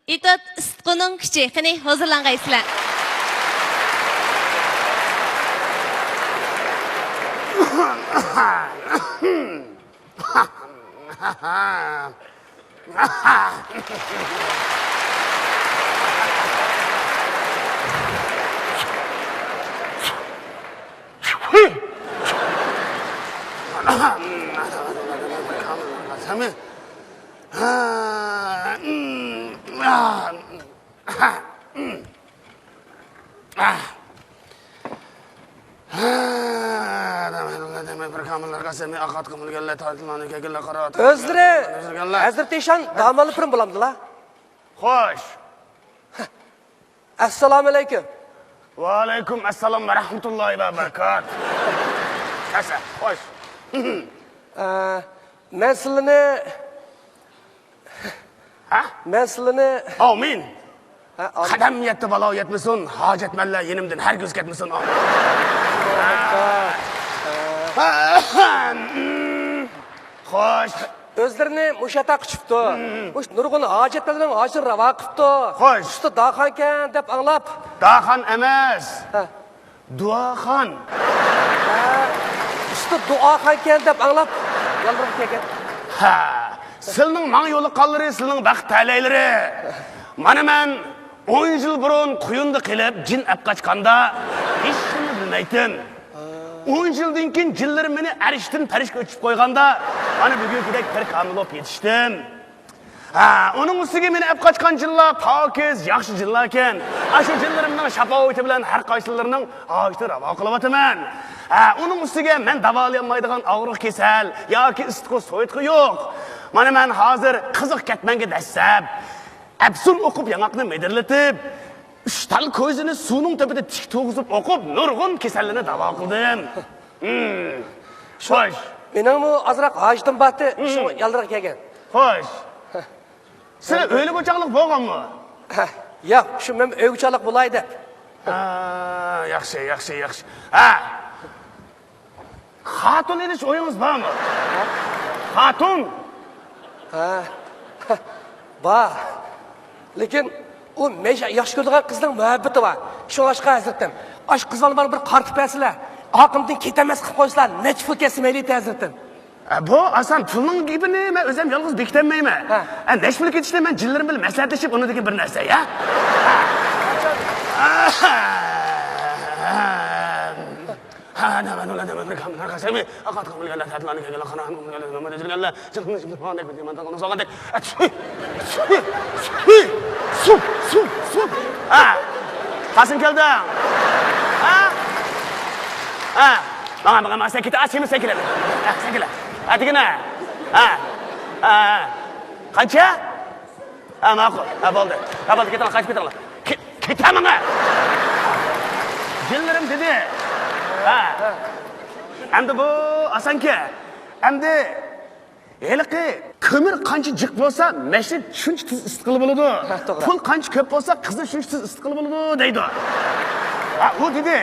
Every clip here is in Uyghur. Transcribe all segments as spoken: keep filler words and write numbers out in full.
ئېتوت ئىسسىتقۇنىڭ كۈچى. قېنى، ھۇزۇرلانغايسىلەر. ئۆزلىرى ھەزرىتى ئىشان داموللا پىرىم بولامدىلا؟ خوش. ئەسسالامۇئەلەيكۇم. ۋەئەلەيكۇم ئەسسالام ۋە رەھمەتۇللاھى ۋە بەرىكات. كەسە، خوش. ئە، مەن سىلىنى، ھە؟ مەن سىلىنى. ئامىن. ھە، ئامىن. قەدەم يەتتى بالا يەتمىسۇن، ھاجەتمەنلەر يېنىمدىن ھەرگىز كەتمىسۇن. ئامىن. خوش. ئۆزلىرىنى مۇشۇ ياتاققا كۈتۈپتۇ. مۇشۇ نۇرغۇن ھاجەتمەنلەرنىڭ ھاجىتىنى راۋا قىپتۇ. خوش. ئۇستا داخانكەن دەپ ئاڭلاپ. داخان ئەمەس. ھە. دۇئاخان. ھە. ئۇستا دۇئاخانكەن دەپ ئاڭلاپ يالۋۇرۇپ كەلگەن. ھە. سىلنىڭ ماڭا يولۇققانلىرى سىلنىڭ بەخت تەلەيلىرى. مانا مەن ئون يىل بۇرۇن قۇيۇندا قېلىپ جىن ئەپ قاچقاندا ھېچنېمە بىلمەيتتىم. ئون يىلدىن كېيىن جىنلىرىم مېنى ئەرشتىن پەرشكە ئۆتۈشۈپ قويغاندا، مانا بۈگۈنكىدەك پىر كامىل بولۇپ يېتىشتىم. ھە، ئۇنىڭ ئۈستىگە مېنى ئەپ قاچقان جىنلار پاكىز، ياخشى جىنلاركەن. ئاشۇ جىنلىرىمنىڭ شاپائىتى بىلەن ھەر قايسىلىرىنىڭ ھاجىتىنى راۋا قىلىۋاتىمەن. ھە، ئۇنىڭ ئۈستىگە مەن داۋالىيالمايدىغان ئاغرىق كېسەل ياكى ئىسسىقى سويۇتقا يوق. مانا مەن ھازىر قىزىق كەتمەنگە دەسسەپ، ئەپسۇن ئوقۇپ ياڭاقنى مىدىرلىتىپ، ئۈچ تال كويزىنى سۇنىڭ تۈپىدە تىك تۇرغۇزۇپ ئوقۇپ، نۇرغۇن كېسەللەرنى داۋا قىلدىم. ھىم. خوش. مېنىڭمۇ ئازراق ھاجىتىم بارتى، شۇڭا يالدىراق كەلگەن. خوش. سىلەر ئۆيلۈك ئوچاقلىق بولغانمۇ؟ ھە، ياق، شۇ مەن ئۆيگە ئوچاقلىق بولاي دەپ. ھە، ياخشى، ياخشى، ياخشى. ھە. خاتۇن ئېلىش ئويىڭىز بارمۇ؟ خاتۇن؟ ھە، بار. لېكىن ئۇ مەن ياخشى كۆرىدىغان قىزنىڭ مۇھەببىتى بار. شۇڭلاشقا ھەزرىتىم، ئاشۇ قىز بالىنى بىر قارىتىپ بەرسىلە، ئاقىمدىن كېتەلمەس قىلىپ قويسىلا، نەچچە پۇل كەتسە مەيلى ئىدى ھەزرىتىم. ئە، بۇ ئاسان، پۇلنىڭ گېپىنى مەن ئۆزۈم يالغۇز بېكىتەلمەيمەن. ھە. ئە، نەچچە پۇل كېتىشىنى مەن جىنلىرىم بىلەن مەسلىھەتلىشىپ ئۇنىڭدىن كېيىن بىر نەرسە، يا؟ ھە، قايسىڭ كەلدىڭ؟ ھە؟ ھە، ماڭا، ماڭا، ماڭا، سەن كېتە، سەن كېلە. ھە، سەن كېلە. ھە، دېگىنە. ھە. ھە، ھە. قانچە؟ ھە، ماقۇل. ھە، بولدى. ھە، بولدى، كېتىڭلار، قاچىپ كېتىڭلار. كېتەمەڭە! جىنلىرىم دېدى. ھە. ئەمدى بۇ ئاسانكى. ئەمدى ھېلىقى كۆمۈر قانچە جىق بولسا، مەشنى شۇنچە تېز ئىسسىتقىلى بولىدۇ. ھە، توغرا. پۇل قانچە كۆپ بولسا، قىزنى شۇنچە تېز ئىسسىتقىلى بولىدۇ، دەيدۇ. ھە، ئۇ دېدى،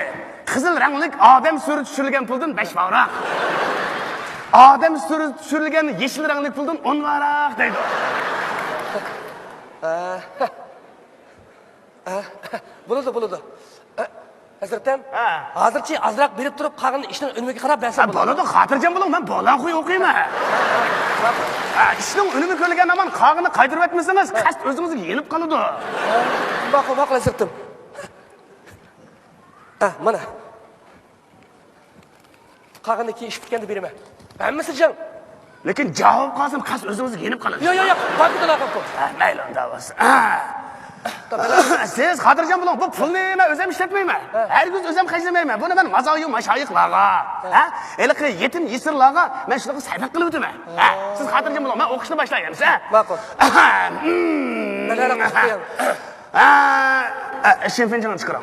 قىزىل رەڭلىك ئادەم سۈرىتى چۈشۈرۈلگەن پۇلدىن بەش باھاراق. ئادەم سۈرىتى چۈشۈرۈلگەن يېشىل رەڭلىك پۇلدىن ئون باھاراق، دەيدۇ. ھە. ئە، بولىدۇ، بولىدۇ. ئە، ھەزرىتىم، ھە. ھازىرچە ئازراق بېرىپ تۇرۇپ، قالغىنىنى ئىشنىڭ ئۈنۈمىگە قاراپ بەرسەڭ ھە، بولىدۇ. بولىدۇ، خاتىرجەم بولۇڭ، مەن بولان خۇي ئوقۇيمەن. ھە، ئىشنىڭ ئۈنۈمى كۆرۈلگەن ھامان قالغىنىنى قايتۇرۇۋەتمىسىڭىز، قەست ئۆزىڭىزگە يېنىپ قالىدۇ. ھە، ماقۇل، ماقۇل، ھەزرىتىم. ھە، مانا. قالغىنىنى كېيىن ئىش پۈتكەندە بېرىمەن. ھەممىسى جىڭ. لېكىن جاۋاب قالسام، قەست ئۆزىڭىزگە يېنىپ قالىدۇ. ياق، ياق، ياق. بار كېتىلا قاپتۇ. ھە، مەيلى، ئۇنداق بولسا. ھە. سىز خاتىرجەم بولۇڭ، بۇ پۇلنى مەن ئۆزۈم ئىشلەتمەيمەن. ھە. ھەرگىز ئۆزۈم خەجلىمەيمەن. بۇنى مەن مازايۇ ماشايىخلارغا، ھە. ھە؟ ھېلىقى يېتىم يېسىرلارغا مەن شۇلارغا سەدىقە قىلىۋېتىمەن. ھە. ھە. سىز خاتىرجەم بولۇڭ، مەن ئوقۇشنى باشلاي ئەمىسە. ماقۇل. مەن ھەرەقە قىلىپ قوياي. ھە، ھە، شىنفېنجىڭنى چىقىرىڭ.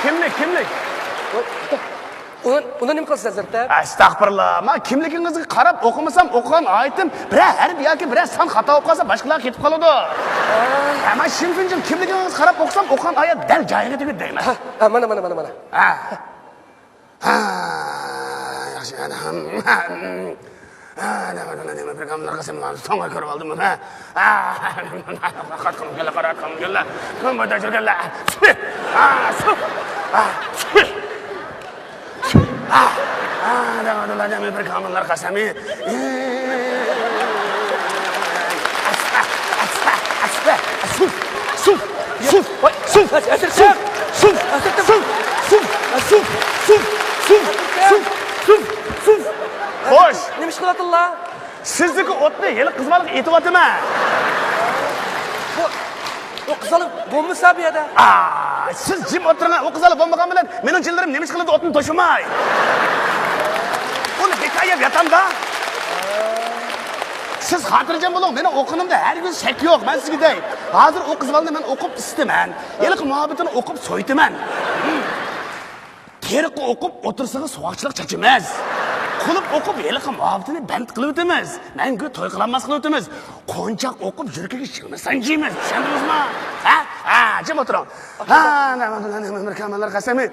كىملىك، كىملىك؟ ئۇنى، ئۇنى نېمە قىلىسىز، ھەزرەت؟ ئەستەغپۇرۇللا، مەن كىملىكىڭىزگە قاراپ ئوقۇمىسام، ئوقۇغان ئايىتىم بىرەر ھەرپ ياكى بىرەر سان خاتا بولۇپ قالسا، باشقىلارغا كېتىپ قالىدۇ. ھە، مەن شىنفېنجىڭ كىملىكىڭىزگە قاراپ ئوقۇسام، ئوقۇغان ئايەت دەل جايىغا تۈگىدى دەيمەن. ھە، ھە، مانا، مانا، مانا، مانا. ھە. ھە، ياخشى. ھە، نېمە، نېمە، نېمە، بىر كاملارغا سەن ماڭا سوڭا كۆرۈپ ئالدىم، ھە؟ ھە، قاراتقىنىم كەلدى، قاراتقىنىم كەلدى. مەن بۇ دەجىل كەلدى. ھە، سۇ. ھە، سۇ. ھە، ھە، نېمە، نېمە، نېمە، بىر كاملار قەسەمى. ئەسلە، ئەسلە، ئەسلە، سۇ، سۇ، سۇ، ۋاي، سۇ، ئەسىرتىم! سۇ، سۇ، ئەسىرتىم! سۇ، سۇ، سۇ، سۇ، سۇ، سۇ، سۇ، سۇ. خوش. نېمە ئىش قىلىۋاتىدىلا؟ سىزدىكى ئوتنى ھېلىقى قىز بالىغا ئېتىۋاتىمەن. بۇ، بۇ قىز بالا بولمىسا بۇ يەردە. ئا، سىز جىم ئولتۇرۇڭ، ئۇ قىز بالا بولمىغان بىلەن مېنىڭ جىنلىرىم نېمە ئىش قىلىدۇ ئوتنى توشۇماي؟ ئۇنى بىكار يەپ ياتامدا. سىز خاتىرجەم بولۇڭ، مېنىڭ ئوقۇنۇمدا ھەرگىز شەك يوق، مەن سىزگە دەي. ھازىر ئۇ قىز بالىنى مەن ئوقۇپ ئىسىتىمەن. ھېلىقى مۇھەببىتىنى ئوقۇپ سويىتىمەن. تېرىققا ئوقۇپ ئوتتۇرىسىغا سوغۇقچىلىق چاچىمىز. قۇلۇپ ئوقۇپ ھېلىقى مۇھەببىتىنى بەند قىلىۋېتىمىز. مەڭگۈ توي قىلالماس قىلىۋېتىمىز. قونچاق ئوقۇپ يۈرىكىگە شىڭنە سانجىيمىز. چۈشەندىڭىزمۇ؟ ھە؟ ھە، جىم ئولتۇرۇڭ. ھە، نېمە، نېمە، نېمە، بىر كاماللار قەسەمى.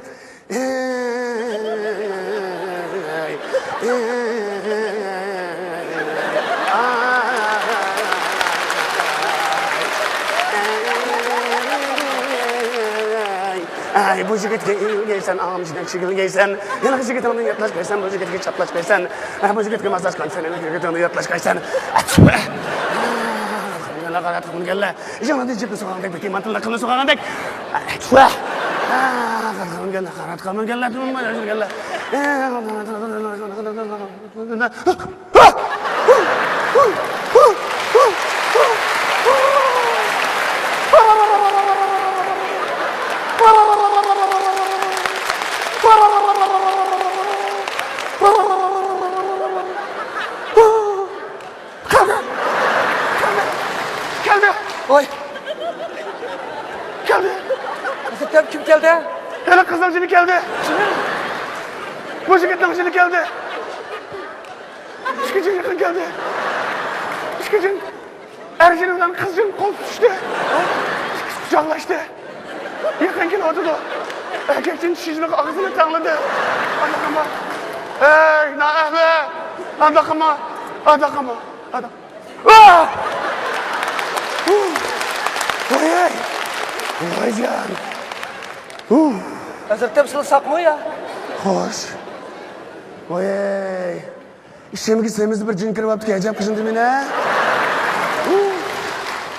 ئەي، بۇ يىگىتكە ئىلگەيسەن، ئاڭامچىدەك چىگىلگەيسەن. ھېلىقى يىگىتىڭدىن ياتلاش بەرسەن، بۇ يىگىتكە چاپلاش بەرسەن. ئەي، بۇ يىگىتكە ماساژ قىلسەن، ھېلىقى يىگىتىڭدىن ياتلاش بەرسەن. ئەتۈۋە. قاراتقىمىكەنلەر، قاراتقىمىكەنلەر. يېڭىدىن جىپنى سوغانغاندەك، بىتىمانتىللىق قىلنى سوغانغاندەك. ئەتۈۋە. قاراتقىمىكەنلەر، قاراتقىمىكەنلەر. كەلدى! كەلدى! كەلدى! ۋاي! كەلدى! ئەسلىدە كىم كەلدى؟ ھېلى قىزنىڭ جىنى كەلدى! جىنى؟ بۇ يىگىتنىڭ جىنى كەلدى! ئىككى جىن يېقىن كەلدى! ئىككى جىن! ئەر جىن بىلەن قىز جىن قول تۇتۇشتى. ئىككىسى قۇچاقلاشتى. يېقىن كېلىۋاتىدۇ. ئەركەك جىن چىشىنىپ ئاغزىنى تەڭلىدى. ئانداق قىلما. ھەي، نائەھلى! ئانداق قىلما. ئانداق قىلما. ئانداق. ئاھ! ۋاي! ۋايجان! ھەزرىتىم، سىلى ساقمۇ يا؟ خوش. ۋاي! ئىچىمگە سېمىزدە بىر جىن كىرىۋاپتىكەن، ئەجەب قىينىدى مېنى.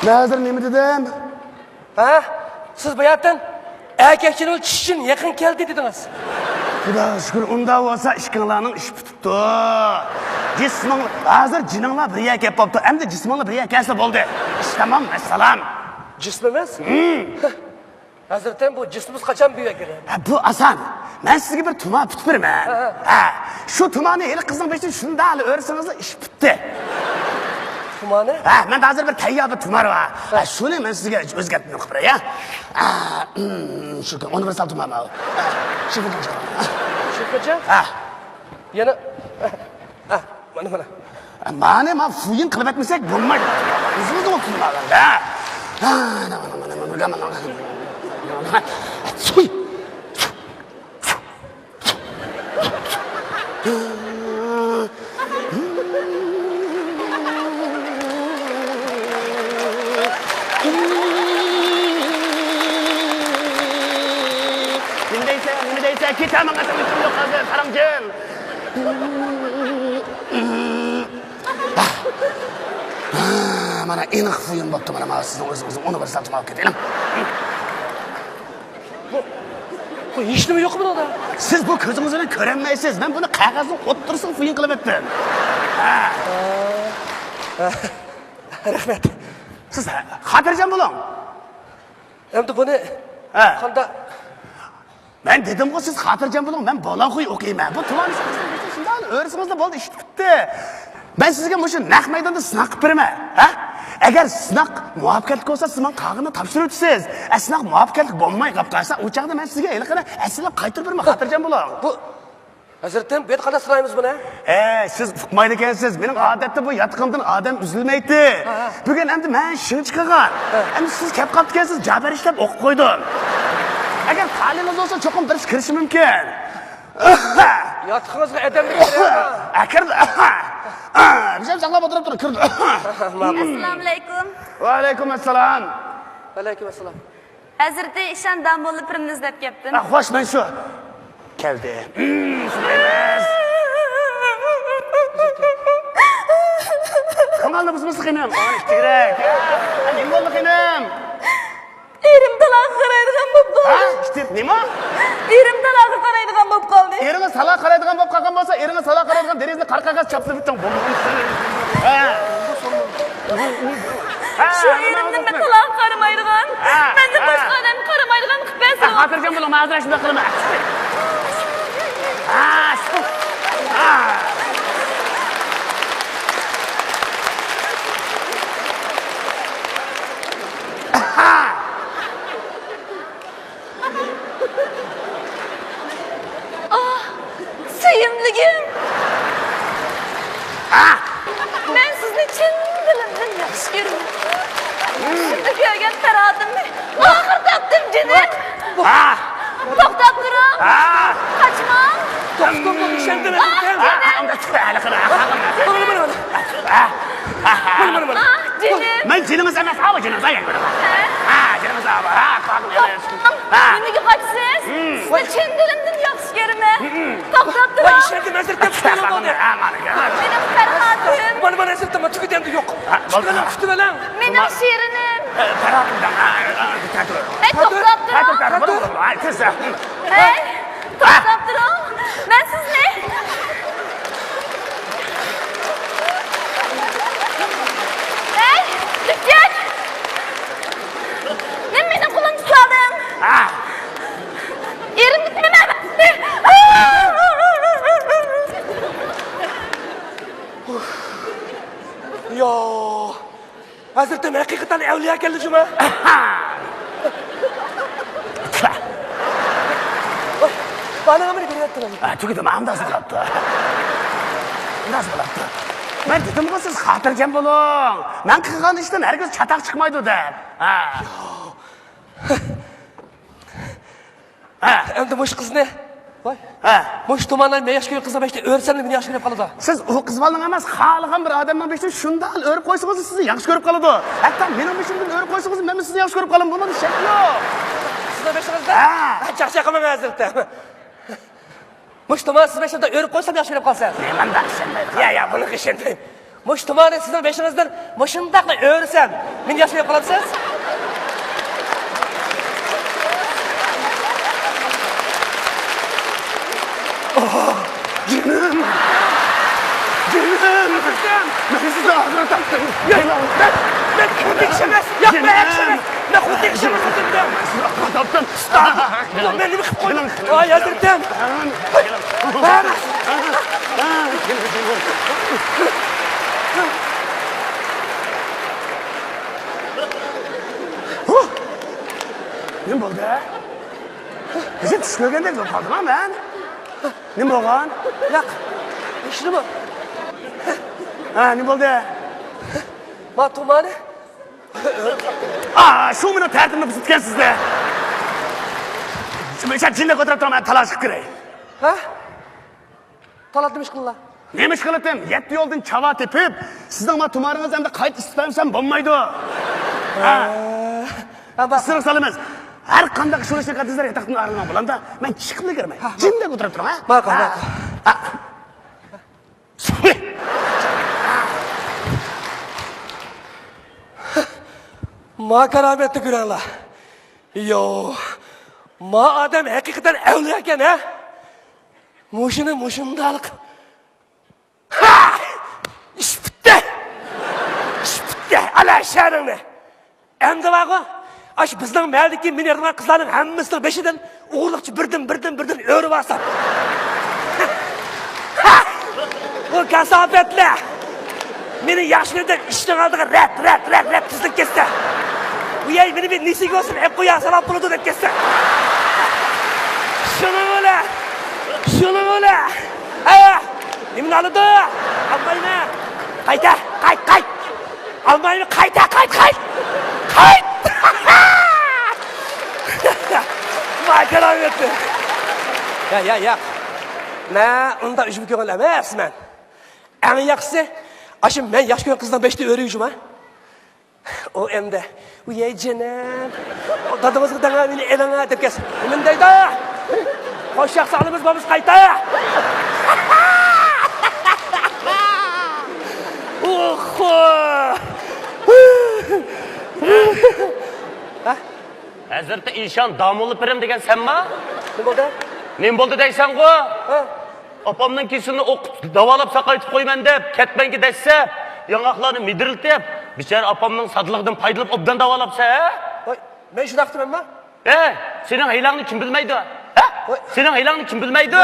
مەن ھازىر نېمە دېدىم؟ ھە؟ سىز باياتىن ئەركەك جىن بىلەن چىشى جىن يېقىن كەلدى دېدىڭىز. خۇداغا شۈكۈر، ئۇنداق بولسا ئىككىڭلارنىڭ ئىشى پۈتۈپتۇ. جىسمىڭلار، ھازىر جىنىڭلار بىر يەرگە كەپ بوپتۇ. ئەمدى جىسمىڭلار بىر يەرگە كەلسە بولدى. ئىش تامام، ۋەسسالام. جىسمىمىز؟ ھەزرىتىم، بۇ جىسمىمىز قاچان بىر يەرگە كىرەر؟ ھە، بۇ ئاسان. مەن سىزگە بىر تۇمار پۈتۈپ بېرىمەن. ھە، ھە. ھە، شۇ تۇمارنى ھېلىقى قىزنىڭ بېشىدىن شۇنداق ئۆرسىڭىزلا ئىش پۈتتى. تۇمارنى؟ ھە، مەن ھازىر بىر تەييار بىر تۇمار بار. ھە، شۇنى مەن سىزگە ئۆزگەرتمە قىلىپ بېرەي، ھە. ھە، شۇ ئۇنىۋېرسال تۇمار ماۋۇ. ھە، شىفىنجان. شىفىنجان؟ ھە. يەنە، ھە، مانا، مانا. مانا، ما فۇيىن قىلىۋەتمىسەك بولمايدۇ. ئۆزىمىزنىڭ پۇلى بار. ھە. نېمە دەيسەن، نېمە دەيسەن؟ كېتەمەن، قەسەم ئىچىم يوق ھازىر، ساراڭجىن. مانا ئېنىق فۇيىن بوپتۇ، مانا، مانا سىزنىڭ ئۆزىڭىزنىڭ ئۇنىۋېرسال تۇمار ئېلىپ كېتىڭ. بۇ، بۇ ھېچنېمە يوق بۇنىڭدا. سىز بۇ كۆزىڭىز بىلەن كۆرەلمەيسىز. مەن بۇنى قەغەزنىڭ ئوتتۇرىسىغا فۇيىن قىلىۋەتتىم. ھە. رەھمەت. سىز خاتىرجەم بولۇڭ. ئەمدى بۇنى ھە. قانداق؟ مەن دېدىمغۇ، سىز خاتىرجەم بولۇڭ، مەن بولاخۇي ئوقۇيمەن. بۇ تۇمارنى شۇنداق ئۆرسىڭىزلا بولدى، ئىش پۈتتى. مەن سىزگە مۇشۇ نەق مەيداندا سىناق قىلىپ بېرىمەن. ھە؟ ئەگەر سىناق مۇۋەپپەقىيەتلىك بولسا، سىز ماڭا قالغىنىنى تاپشۇرۇۋېتىسىز. ئە، سىناق مۇۋەپپەقىيەتلىك بولماي قاپ قالسا، ئۇ چاغدا مەن سىزگە ھېلىقىنى ئەسلىگە قايتۇرۇپ بېرىمەن، خاتىرجەم بولۇڭ. بۇ ھەزرىتىم، بۇ يەردە قانداق سىنايمىز بۇنى؟ ھەي، سىز ئۇقمايدىكەنسىز. مېنىڭ ئادەتتە بۇ ياتىقىمدىن ئادەم ئۈزۈلمەيتتى. ھە، ھە. بۈگۈن ئەمدى مەن شىڭ چىقىرغان. ھە. ئەمدى سىز كەپ قاپتىكەنسىز، جابەر ئىشلەپ ئوقۇپ قويدۇم. ئەگەر تالىيىڭىز بولسا، چوقۇم بىرسى كىرىشى مۇمكىن. ياتىقىڭىزغا ئادەم كىرەمدۇ؟ ئەكىردى. ئا، بىزەم ساقلاپ ئولتۇرۇپ تۇرۇڭ، كىردى. ئەسسالامۇئەلەيكۇم. ۋەئەلەيكۇم ئەسسالام. ۋەئەلەيكۇم ئەسسالام. ھەزرىتى ئىشان داموللا پىرىمنى ئىزدەپ كەپتىم. ئا، خوش، مەن شۇ. كەلدى. قاڭالنى بۇزمىسا خېنىم. ئاي، تېگىرەك. ئا، نېمە بولدى خېنىم؟ ئېرىم تالاغا قارايدىغان بولۇپ ھە؟ قالدى. ئىشتىپ نېمە؟ ئېرىم تالاغا قارايدىغان بولۇپ قالدى. ئېرىڭىز تالاغا قارايدىغان بولۇپ قالغان بولسا، ئېرىڭىز تالاغا قارايدىغان دېرىزىنى قارا قەغەز چاپلىۋېتىڭ، بولمىغان. ھە. ھە، شۇ ئېرىمنى مەن تالاغا قارىمايدىغان، ھە، مەندىن ھە. باشقا ئادەمگە قارىمايدىغان قىلىپ بەرسىڭىز. خاتىرجەم بولۇڭ، مەن ھازىر شۇنداق قىلىمەن. ھە، شۇ. ھە. ئاھ، سۆيۈملۈكۈم! مەن سىزنى چىن دىلىمدىن ياخشى كۆرىمەن. شۇنداق كۆرگەن پەرھاتىمنى ئاخىر تاپتىم، جېنىم. توختاپ تۇرۇڭ. قاچماڭ. توختىتىڭ، ئىشەندىم. ئاھ، جېنىم. مانا، مانا، مانا. مانا، مانا، مانا. ئاھ، جېنىم. مەن جېنىڭىز ئەمەس، ئاۋۇ جېنىڭىز ئايان بىلىڭ. ھە؟ ھە، جېنىڭىز ئاۋۇ. ھە، قاقىم، ھە. نېمىگە قاچىسىز؟ سىزنى چىن دىلىمدىن ياخشى كۆرىمەن. توختاپ تۇرۇڭ. ۋاي، ئىشەنگەن ھەزرىتىم، شۇنداق بولدى. ھە، مانا، مانا. مېنىڭ پەرھاتىم. مانا، مانا، ھەزرىتىم، تۈگىدى ئەمدى يوق. ھە، بولدى. كۈتۈۋېلىڭ، كۈتۈۋېلىڭ. مېنىڭ شېرىنىم. ھە، پەرھاتىم، ھە، ھە، ھە، ھە، توختاپ تۇرۇڭ. ھە، توختاپ تۇرۇڭ. ھە، تېز. ھەي! توختاپ تۇرۇڭ. مەن سىزنى. ھەي، ئىپتىياج! نېمە مېنىڭ قولۇمنى تۇتۇۋالدىڭ؟ ئېرىمگە تېگىمە! يا! ھەزرىتىم ھەقىقەتەن ئەۋلىيا ئىكەنلا جۇما. بالىغا مېنى بېرىۋەتتىڭىز. ھە، تۈگىدى، مانا ئانداز بولاپتۇ. ئانداز بولاپتۇ. مەن دېدىمغۇ، سىز خاتىرجەم بولۇڭ. مەن قىلغان ئىشتىن ھەرگىز چاتاق چىقمايدۇ دەپ. ھە. ھە. ئەمدى مۇشۇ قىزنى، ۋاي. ھە. مۇشۇ تۇمانلار مەن ياخشى كۆرگەن قىزنىڭ بېشىدا ئۆرسەملا مېنى ياخشى كۆرۈپ قالىدۇ. سىز ئۇ قىز بالىنىڭ ئەمەس، خالىغان بىر ئادەمنىڭ بېشىدىن شۇنداق ئۆرۈپ قويسىڭىز، سىزنى ياخشى كۆرۈپ قالىدۇ. ھەتتا مېنىڭ بېشىمدىن ئۆرۈپ قويسىڭىز، مەنمۇ سىزنى ياخشى كۆرۈپ قالىمەن. بۇنىڭدا شەك يوق. سىزنىڭ بېشىڭىزدىن؟ ھە. چاقچاق قىلماڭ ھەزرىتىم. مۇشۇ تۇماننى سىز بېشىمدا ئۆرۈپ قويسام ياخشى كۆرۈپ قالىسىز. مەن بۇنداق ئىشەنمەيمەن. يا، يا، بۇنىڭغا ئىشەنمەيمەن. مۇشۇ تۇماننى سىزنىڭ بېشىڭىزدىن مۇشۇنداقلا ئۆرسەم، مېنى ياخشى كۆرۈپ قالامسىز؟ جېنىم! جېنىم! مەن سىزنى ئاغرىتىپتىمەن. مەن، مەن خۇددى ئىش ئەمەس. ياق، مەن ئىش ئەمەس. مەن خۇددى ئىش ئەمەس ئۆزۈمدە. مەن نېمە قىلىپ قويدۇم؟ ۋاي ھەزرىتىم! نېمە بولدى؟ بىزنى چۈش كۆرگەندەك بولۇپ قالدىم مەن. نېمە بولغان؟ ياق. ھېچنېمە. ھە، نېمە بولدى؟ ما تۇمانى. ئا، شۇ مېنىڭ تەرىتىمنى بۇزۇپتىكەنسىز-دە. شۇ جىندەك ئولتۇرۇپ تۇرۇڭ، مەن تالاش قىلىپ كىرەي. ھە؟ تالاتتىم ئىش قىللا. نېمە ئىش قىلىتىم؟ يەتتە يولدىن چاۋا تېپىپ، سىزنىڭ ما تۇمانىڭىزنى ئەمدى قايتا ئىسسىتىپ بەرمىسەم بولمايدۇ. ھە. ھە، بار. ئىسسىتىپ سالىمىز. ھەر قانداق ئىش بولۇشىغا قەتئىينەزەر، ياتاقتىن ئايرىلماڭ، بولامدا؟ مەن چىقىپلا كىرمەي. ھە، ھە. جىندەك ئولتۇرۇپ تۇرۇڭ، ھە؟ ماقۇل، ھە، ماقۇل. ھە. ما كارامەتنى كۆرەڭلار. يو، ما ئادەم ھەقىقەتەن ئەۋلىيا ئىكەن، ھە؟ مۇشۇنى مۇشۇنداق. ھا! ئىش پۈتتى! ئىش پۈتتى! ئالا شەنىڭنى! ئەمدى بارغۇ، ئاشۇ بىزنىڭ مەھەللىدىكى مېنى يارىتىدىغان قىزلارنىڭ ھەممىسىنىڭ بېشىدىن ئوغرىلىقچە بىردىن، بىردىن، بىردىن ئۆرۈۋالسام. ھا! بۇ كاساپەتلەر! مېنى ياخشى كۆرۈپ ئىشىكنىڭ ئالدىغا رەت، رەت، رەت، رەت تىزىلىپ كەتسە. ۋىيەي، مېنى بىر نېسىگە بولسۇن، ئەپ قويا، ساۋاب بولىدۇ دەپ كەتسە. شۇنىڭ بىلەن، شۇنىڭ بىلەن. ئايا، نېمىنى ئالىدۇ؟ ئالمايمەن. قايتا، قايت، قايت. ئالمايمەن، قايتا، قايت، قايت. قايت. ماكان ئالمىدى. يا، يا، يا. مەن ئۇنداق ئۈجمە كۆڭۈل ئەمەسمەن. ئەڭ ياخشىسى، ئاشۇ مەن ياخشى كۆرگەن قىزنىڭ بېشىدا ئۆرۈيجۇما. ئۇ ئەمدى، ۋىي جېنىم، دادىڭىزغا دەڭە، مېنى ئېلىڭە دەپ كەلسە، نېمە دەيدۇ؟ قوشاق سالىمىز، بولمىسا قايتا. ئوخو. ھەزرىتى ئىشان داموللا پىرىم دېگەن سەنما؟ نېمە بولدى؟ نېمە بولدى دەيسەنغۇ؟ ھە؟ ئاپامنىڭ كېسىلىنى ئوقۇپ، داۋالاپ ساقايتىپ قويىمەن دەپ، كەتمەنگە دەسسە، ياڭاقلارنى مىدىرلىتىپ، بىچارە ئاپامنىڭ سادىلىقىدىن پايدىلىنىپ ئوبدان داۋالاپسەن، ھە؟ ۋاي، مەن شۇنداق دېمەمما؟ ھە؟ سېنىڭ ھىيلەڭنى كىم بىلمەيدۇ؟ ھە؟ ۋاي. سېنىڭ ھىيلەڭنى كىم بىلمەيدۇ؟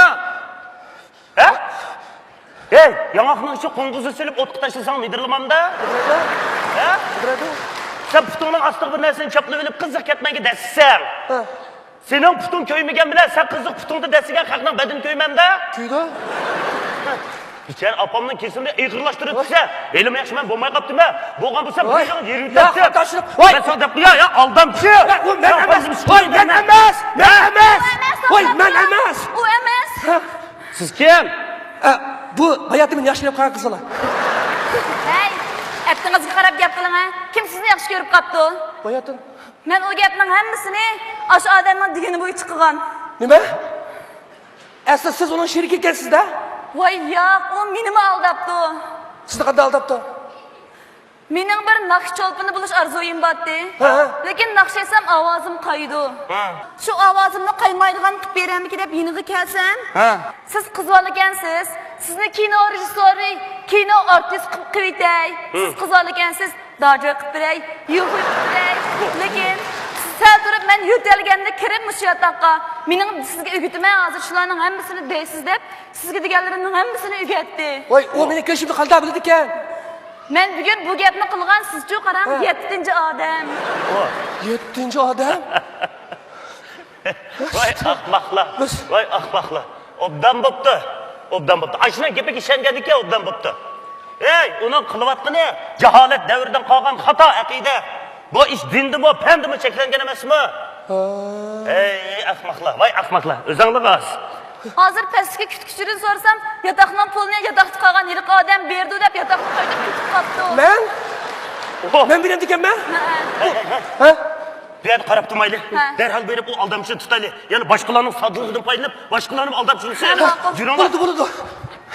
ھە؟ ھەي، ياڭاقنىڭ ئىچىگە قوڭغۇزنى سېلىپ ئوتقا تاشلىساڭ مىدىرلىمامدا؟ مىدىرلايدۇ. ھە؟ مىدىرلايدۇ. سەن پۇتۇڭنىڭ ئاستىغا بىر نەرسىنى چاپلىۋېلىپ قىزىق كەتمەنگە دەسسەڭ. ھە. سېنىڭ پۇتۇڭ كۆيمىگەن بىلەن سەن قىزىق پۇتۇڭدا دەسسىگەن خەقنىڭ بەدىنى كۆيمەمدە؟ كۆيىدۇ. بىچارە ئاپامنىڭ كېسىلىنى ئېغىرلاشتۇرۇپ دېسە، ھېلىمۇ ياخشى مەن بولماي قاپتىمەن. بولغان بولسا ۋاي. بىر يېرىڭ يېرىۋېتەتتىم. يا، قاتاشلىق. ۋاي. مەن ساڭا دەپ قوياي، يا، ئالدامچى. يا، ئۇ مەن يا، ئەمەس. ۋاي، مەن ئەمەس. مەن ئەمەس. ۋاي، مەن ئەمەس. ئۇ ئەمەس. ھە. سىز كىم؟ ئە، بۇ باياتىن مېنى ياخشى كۆرۈپ قالغان قىز بالا. ھەي، ئەپتىڭىزگە قاراپ گەپ قىلىڭ ھە. كىم سىزنى ياخشى كۆرۈپ قاپتۇ؟ باياتىن. مەن ئۇ گەپنىڭ ھەممىسىنى ئاشۇ ئادەمنىڭ دېگىنى بويىچە قىلغان. نېمە؟ ئەسلى سىز ئۇنىڭ شېرىكى ئىكەنسىز-دە؟ ۋاي ياق، ئۇ مېنىمۇ ئالداپتۇ. سىزنى قانداق ئالداپتۇ؟ مېنىڭ بىر ناخشا چولپىنى بولۇش ئارزۇيۇم بارتتى. ھە، ھە. لېكىن ناخشا ئېيتسام ئاۋازىم قايىدۇ. ھە. شۇ ئاۋازىمنى قايمايدىغان قىلىپ بېرەمدىكىن دەپ يېنىغا كەلسەم، ھە. سىز قىز بالىكەنسىز، سىزنى كىنو رېژىسسورى، كىنو ئارتىسى قىلىپ قىلىۋېتەي. ھە. سىز قىز بالىكەنسىز، داجا قىلىپ بېرەي، يۇخۇي قىلىپ بېرەي. لېكىن سىز سەل تۇرۇپ مەن يۆتەلگەندە كىرىپ مۇشۇ ياتاققا، مېنىڭ سىزگە ئۆگىتىمەن ھازىر شۇلارنىڭ ھەممىسىنى دەيسىز دەپ، سىزگە دېگەنلىرىمنىڭ ھەممىسىنى ئۆگەتتى. ۋاي، ئۇ مېنىڭ كۆرۈشۈمنى قانداق بىلىدىكەن؟ مەن بۈگۈن بۇ گەپنى قىلغان، سىزچۇ قاراڭ، ھە. يەتتىنچى ئادەم. ۋاي. يەتتىنچى ئادەم؟ ۋاي ئەخمەقلار، ۋاي ئەخمەقلار. ئوبدان بوپتۇ، ئوبدان بوپتۇ. ئاشۇنىڭ گېپىگە ئىشەنگەندىكىن ئوبدان بوپتۇ. ھەي، ئۇنىڭ قىلىۋاتقىنى جاھالەت دەۋرىدىن قالغان خاتا ئەقىدە. بۇ ئىش دىندىمۇ، پەندىمۇ چەكلەنگەن ئەمەسمۇ؟ ھە. ھەي، ئەخمەقلار، ۋاي ئەخمەقلار، ئۆزۈڭلار ئاز. ھازىر پەسلىكى كۈتكۈچىدىن سورىسام، ياتاقنىڭ پۇلىنى ياتاقتا قالغان ھېلىقى ئادەم بېرىدۇ دەپ ياتاقنى قايتىپ كېتىپ قاپتۇ. مەن؟ ئوھ. مەن بىلەمدىكەنمەن؟ ھە. ھە؟ بۇ يەردە قاراپ تۇرمايلى. ھە. دەرھال بېرىپ ئۇ ئالدامچىنى تۇتايلى. يەنە باشقىلارنىڭ سادىلىقىدىن پايدىلىنىپ، باشقىلارنىمۇ ئالدامچىلىسا. ھە، ماقۇل. يۈرۈڭلار. بولىدۇ، بولىدۇ.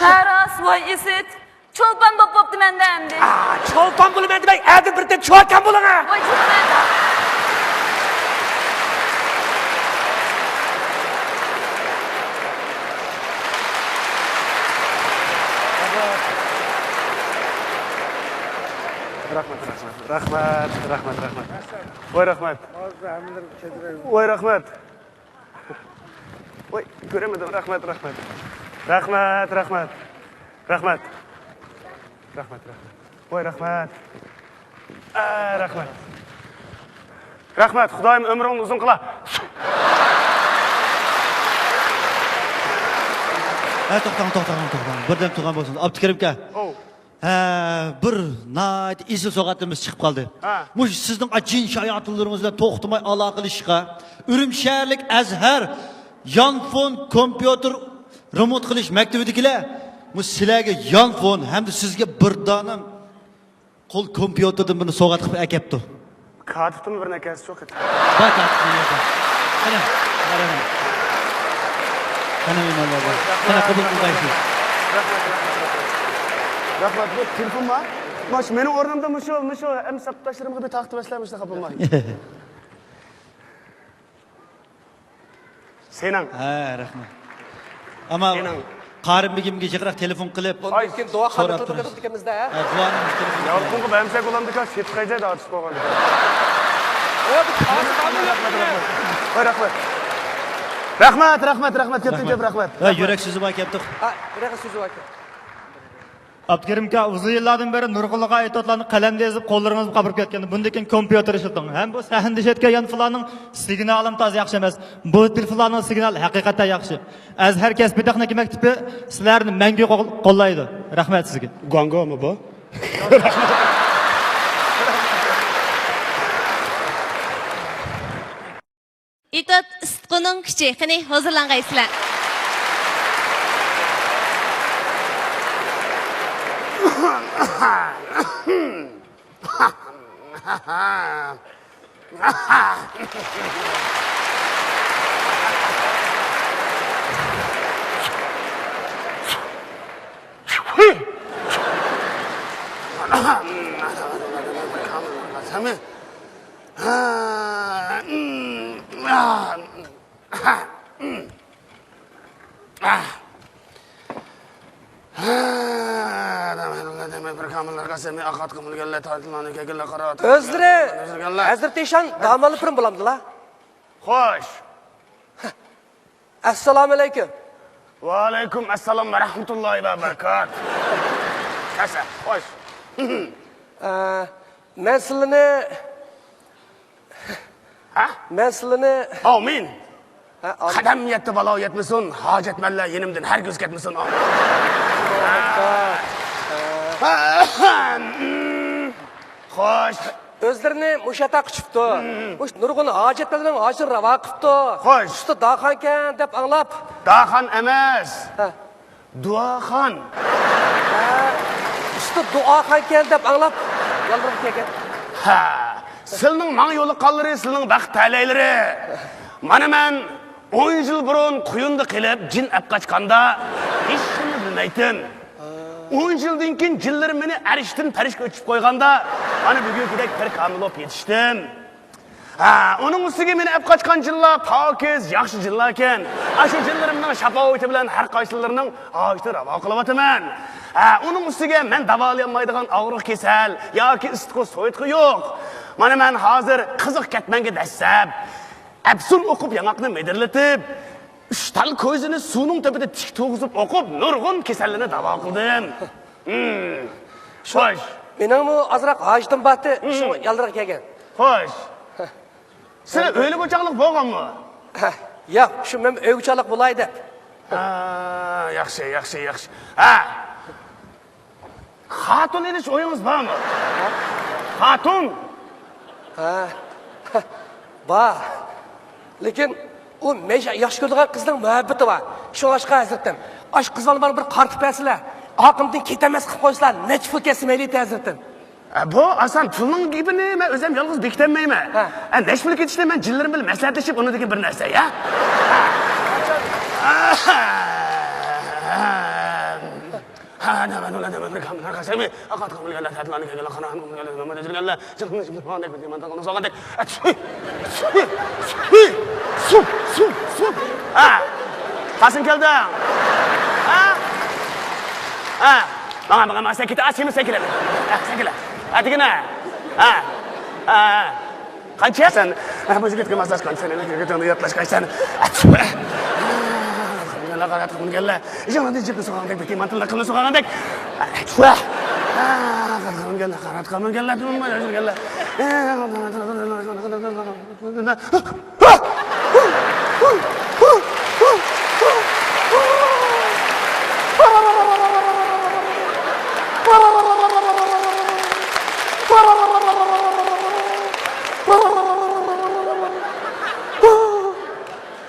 ھە، راست، ۋاي ئىسىت. چولپان بوپ بوپتۇ مەندە ئەمدى. ئا، چولپان بولىمەن دېمەي، ئەدىن بىردەم چۇۋاكان بولۇڭا. ۋاي، جۇمۇ مەن. رەھمەت، رەھمەت، رەھمەت، رەھمەت، رەھمەت. ۋاي، رەھمەت. ۋاي، رەھمەت. ۋاي، كۆرەلمىدىم. رەھمەت، رەھمەت. رەھمەت، رەھمەت. رەھمەت. رەھمەت، رەھمەت. ۋاي، رەھمەت. ئا، رەھمەت. رەھمەت، خۇدايىم ئۆمرۈڭنى ئۇزۇن قىلا. ھە، توختاڭ، توختاڭ، توختاڭ. بىردەم تۇرغان بولسۇن. ئابدۇكېرىمكە. ئوۋ. ھە، بىر ناھايىتى ئېسىل سوۋغاتىمىز چىقىپ قالدى. ھە. مۇشۇ سىزنىڭ جىن شاياتىنلىرىڭىز بىلەن توختىماي ئالاقىلىشىشقا، ئۈرۈمچى شەھەرلىك ئەزھەر يانفون كومپيۇتېر رېمونت قىلىش مەكتىۋىدىكىلەر مۇشۇ سىلەرگە يانفون ھەمدە سىزگە بىر دانە قول كومپيۇتېردىن بىرنى سوۋغات قىلىپ ئەكەپتۇ. كاتىپتىمۇ بىر نەكەسى يوق ئىدى. بار كاتىپنىڭ يوق. قېنى، قاراڭ. قېنى، مېھمانلار بار. قېنى، قوبۇل قىلغايسىز. رەھمەت، رەھمەت، رەھمەت. رەھمەت، بۇ تېلېفون بار. ماش، مېنىڭ ئورنۇمدا مۇشۇ، مۇشۇ، ئەمدى سەپداشلىرىمغا بىر تارتىۋەرسىلەر، مۇشۇنداق قىلماي. سېنىڭ. ھە، رەھمەت. ئەمما سېنىڭ. قارىم بېگىمگە جىقراق تېلېفون قىلىپ، ئاي. كېيىن دۇئا سوراپ خاتىرە تۇرۇڭ. تۇرىدىغان ئىكەنمىز-دە، ھە؟ ھە، دۇئانى مۇشۇ تېلېفون يالقۇنغا بەرمىسەك بولامدىكەن، سېتىقايجاي دارچىس بولغان. ۋاي، رەھمەت، رەھمەت. ۋاي، رەھمەت. رەھمەت، رەھمەت، رەھمەت. كۆپتىن كۆپ رەھمەت. ھە، يۈرەك سۆزى بار ئىكەن. ھە، يۈرەك سۆزى بار ئىكەن. ئابدۇكېرىم ئاكا، ئۇزۇن يىللاردىن بېرى نۇرغۇنلىغان ئېيتىۋاتقان قەلەمدە يېزىپ، قوللىرىڭىزغا قاپىرىپ كەتكەن. بۇندىن كېيىن كومپيۇتېر ئىشلىتىڭ. ھەم بۇ سەھنىدە ئىشلەتكەن يانفونلارنىڭ سىگنالىمۇ تازا ياخشى ئەمەس. بۇ تېلېفونلارنىڭ سىگنالى ھەقىقەتەن ياخشى. ئەزھەر كەسپىي تېخنىكا مەكتىپى سىلەرنى مەڭگۈ قول-، قوللايدۇ. رەھمەت سىزگە. گۇاڭگومۇ بۇ؟ ئېتوت ئىسسىتقۇنىڭ كۈچى. قېنى، ھۇزۇرلانغايسىلەر. ئۆزلىرى ھەزرىتى ئىشان داموللا پىرىم بولامدىلا؟ خوش. ئەسسالامۇئەلەيكۇم. ۋەئەلەيكۇم ئەسسالام ۋە رەھمەتۇللاھى ۋە بەرىكات. خوش. ئە، مەن سىلىنى، ھە؟ مەن سىلىنى، ئامىن. ھە، ئامىن. قەدەم يەتتى بالا يەتمىسۇن، ھاجەتمەنلەر يېنىمدىن ھەرگىز كەتمىسۇن، ئامىن. خوش. ئۆزلىرىنى مۇشۇ ياتاققا چۈشۈپتۇ. مۇشۇ نۇرغۇن ھاجەتمەنلەرنىڭ ھاجىتىنى راۋا قىپتۇ. خوش. ئۇستا داخانكەن دەپ ئاڭلاپ. داخان ئەمەس. ھە. دۇئاخان. ھە، ئۇستا دۇئاخانكەن دەپ ئاڭلاپ يالۋۇرۇپ كەلگەن. ھە، سىلنىڭ ماڭا يولۇققانلىرى سىلنىڭ بەخت تەلەيلىرى. مانا مەن ئون يىل بۇرۇن قۇيۇندا قېلىپ جىن ئەپ قاچقاندا ھېچنېمە بىلمەيتتىم. ئون يىلدىن كېيىن جىنلىرىم مېنى ئەرشتىن پەرشكە ئۆتۈپ قويغاندا مانا بۈگۈنكىدەك پىر كامىل بولۇپ يېتىشتىم. ھە، ئۇنىڭ ئۈستىگە مېنى ئەپ قاچقان جىنلار پاكىز، ياخشى جىنلاركەن. ئاشۇ جىنلىرىمنىڭ شاپائىتى بىلەن ھەر قايسىلىرىنىڭ ھاجىتىنى راۋا قىلىۋاتىمەن. ھە، ئۇنىڭ ئۈستىگە مەن داۋالىيالمايدىغان ئاغرىق كېسەل ياكى ئىسسىتقۇ سويۇتقۇ يوق. مانا مەن ھازىر قىزىق كەتمەنگە دەسسەپ، ئەپسۇن ئوقۇپ ياڭاقنى مىدىرلىتىپ، ئۈچ تال كويزىنى سۇنىڭ تۈپىدە تىك تۇرغۇزۇپ ئوقۇپ نۇرغۇن كېسەللەرنى داۋا قىلدىم. ھىم. شۇ، خوش. مېنىڭمۇ ئازراق ھاجىتىم بارتى، شۇڭا يالدىراپ كەلگەن. خوش. سىلەر ئۆيلۈك ئوچاقلىق بولغانمۇ؟ ھە، ياق، شۇ مەن ئۆيگە ئوچاقلىق بولاي دەپ. ھە، ياخشى، ياخشى، ياخشى. ھە. خاتۇن ئېلىش ئويىڭىز بارمۇ؟ ھە؟ خاتۇن؟ ھە. بار. لېكىن ئۇ مەن ياخشى كۆرىدىغان قىزنىڭ مۇھەببىتى بار. شۇڭلاشقا ھەزرىتىم، ئاشۇ قىز بالىنى بىر قارىتىپ بەرسىلە، ئارقىمدىن كېتەلمەس قىلىپ قويسىلا، نەچچە پۇل كەتسە مەيلى ئىدى ھەزرىتىم. ئە، بۇ ئاسان، پۇلنىڭ گېپىنى مەن ئۆزۈم يالغۇز بېكىتەلمەيمەن. ھە. ئە، نەچچە پۇل كېتىشنى مەن جىنلىرىم بىلەن مەسلىھەتلىشىپ ئۇنىڭدىن كېيىن بىر نەرسە، يا؟ ھە، قاسىم كەلدىڭ. ھە؟ ھە. ماڭا، ماڭا، ماڭا، سەن كېتە، ئا، سېنى سەن كېلە. ھە، سەن كېلە. ھە، دېگىنە. ھە. ھە. قانچە؟ سەن، ھە، بۇ يىگىتكە ماسلاشقان، سەن ياتلاشقان سەن.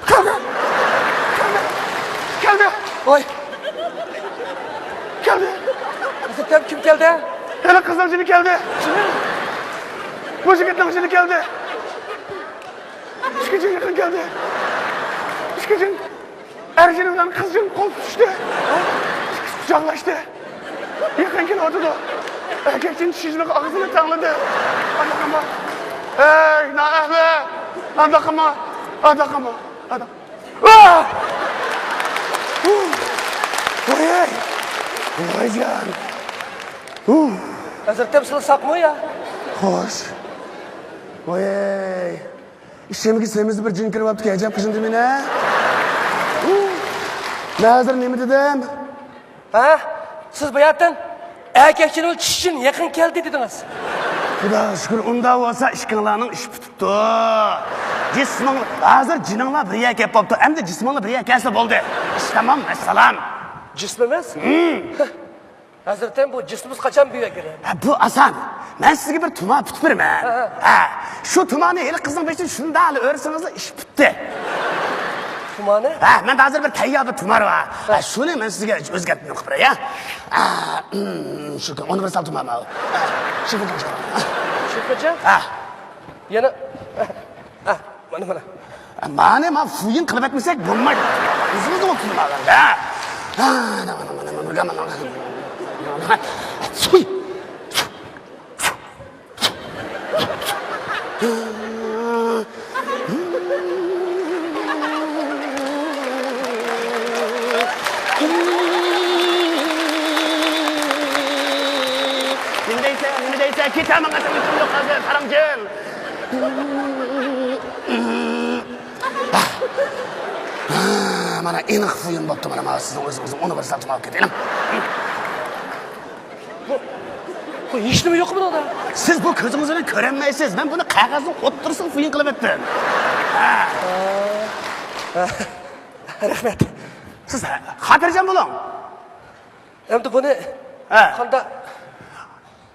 كەلدى! كەلدى! كەلدى! ۋاي! كەلدى! ئەزىزىم، كىم كەلدى؟ ھېلى قىزنىڭ جىنى كەلدى! جىنى؟ بۇ يىگىتنىڭ جىنى كەلدى! ئىككى جىن يېقىن كەلدى! ئىككى جىن! ئەر جىن بىلەن قىز جىن قول تۇتۇشتى. ئىككىسى قۇچاقلاشتى. يېقىن كېلىۋاتىدۇ. ئەركەك جىن چىشىنىپ ئاغزىنى تەڭلىدى. ئانداق قىلما. ئەي، نائەھلى! ئانداق قىلما. ئانداق قىلما. ئانداق. ئاھ! ۋاي! ۋايجان! ھەزرىتىم، سىلى ساقمۇ يا؟ خوش. ۋاي! ئىشىمگە سېمىزلىق بىر جىن كىرىۋاپتىكەن، ئەجەب قىينىدى مېنى. مەن ھازىر نېمە دېدىم؟ ھە؟ سىز باياتىن ئەركەك جىن بىلەن چىشى جىن يېقىن كەلدى دېدىڭىز. خۇداغا شۈكۈر، ئۇنداق بولسا ئىشىڭلارنىڭ ئىشى پۈتۈپتۇ. جىسمىڭ، ھازىر جىنىڭلار بىر يەرگە كەپ بوپتۇ، ئەمدى جىسمىڭلار بىر يەرگە كەلسە بولدى. ئىش تامام، ۋەسسالام. جىسمىمىز؟ ھەزرىتىم، بۇ جىسمىمىز قاچان بىر يەرگە كىرەر؟ ھە، بۇ ئاسان. مەن سىزگە بىر تۇمار پۈتۈپ بېرىمەن. ھە، ھە. ھە، شۇ تۇمارنى ھېلى قىزنىڭ بېشىدىن شۇنداقلا ئۆرسىڭىزلا ئىش پۈتتى. مانا. ھە، مەندە ھازىر بىر تەييار بىر تۇمار بار. ھە، شۇنى مەن سىزگە ئۆزگەرتىپ قىلىپ بېرەي، ھە. ھە، شۇ، ئۇنى بىر سال تۇمار. ھە، شۇ كۈنچە. شۇ كۈنچە؟ ھە. يەنە. ھە، مانا، مانا. مانا، مانا فۇيىن قىلىپ ئەتمىسەك بولمايدۇ. ئۆزىڭىزنى ئوتتۇرۇپ ئالغاندا. ھە، مانا، مانا، مانا، مانا، مانا. نېمە دەيسەن، نېمە دەيسەن؟ كېتەمەن، قېتىم يوق ھازىر، قاراڭچىن. مانا ئېنىق فۇيىن بوپتۇ، مانا، مانا سىزنىڭ ئۆزىڭىزنى ئۇنى بىر ساتىپ ئاپ كېتەيلى. بۇ، بۇ ھېچنېمە يوق بۇنىڭدا. سىز بۇ كۆزىڭىز بىلەن كۆرەلمەيسىز. مەن بۇنى قەغەزنىڭ ئوتتۇرىسىغا فۇيىن قىلىپ ئەتتىم. ھە. رەھمەت. سىز خاتىرجەم بولۇڭ. ئەمدى بۇنى ھە. قاندا؟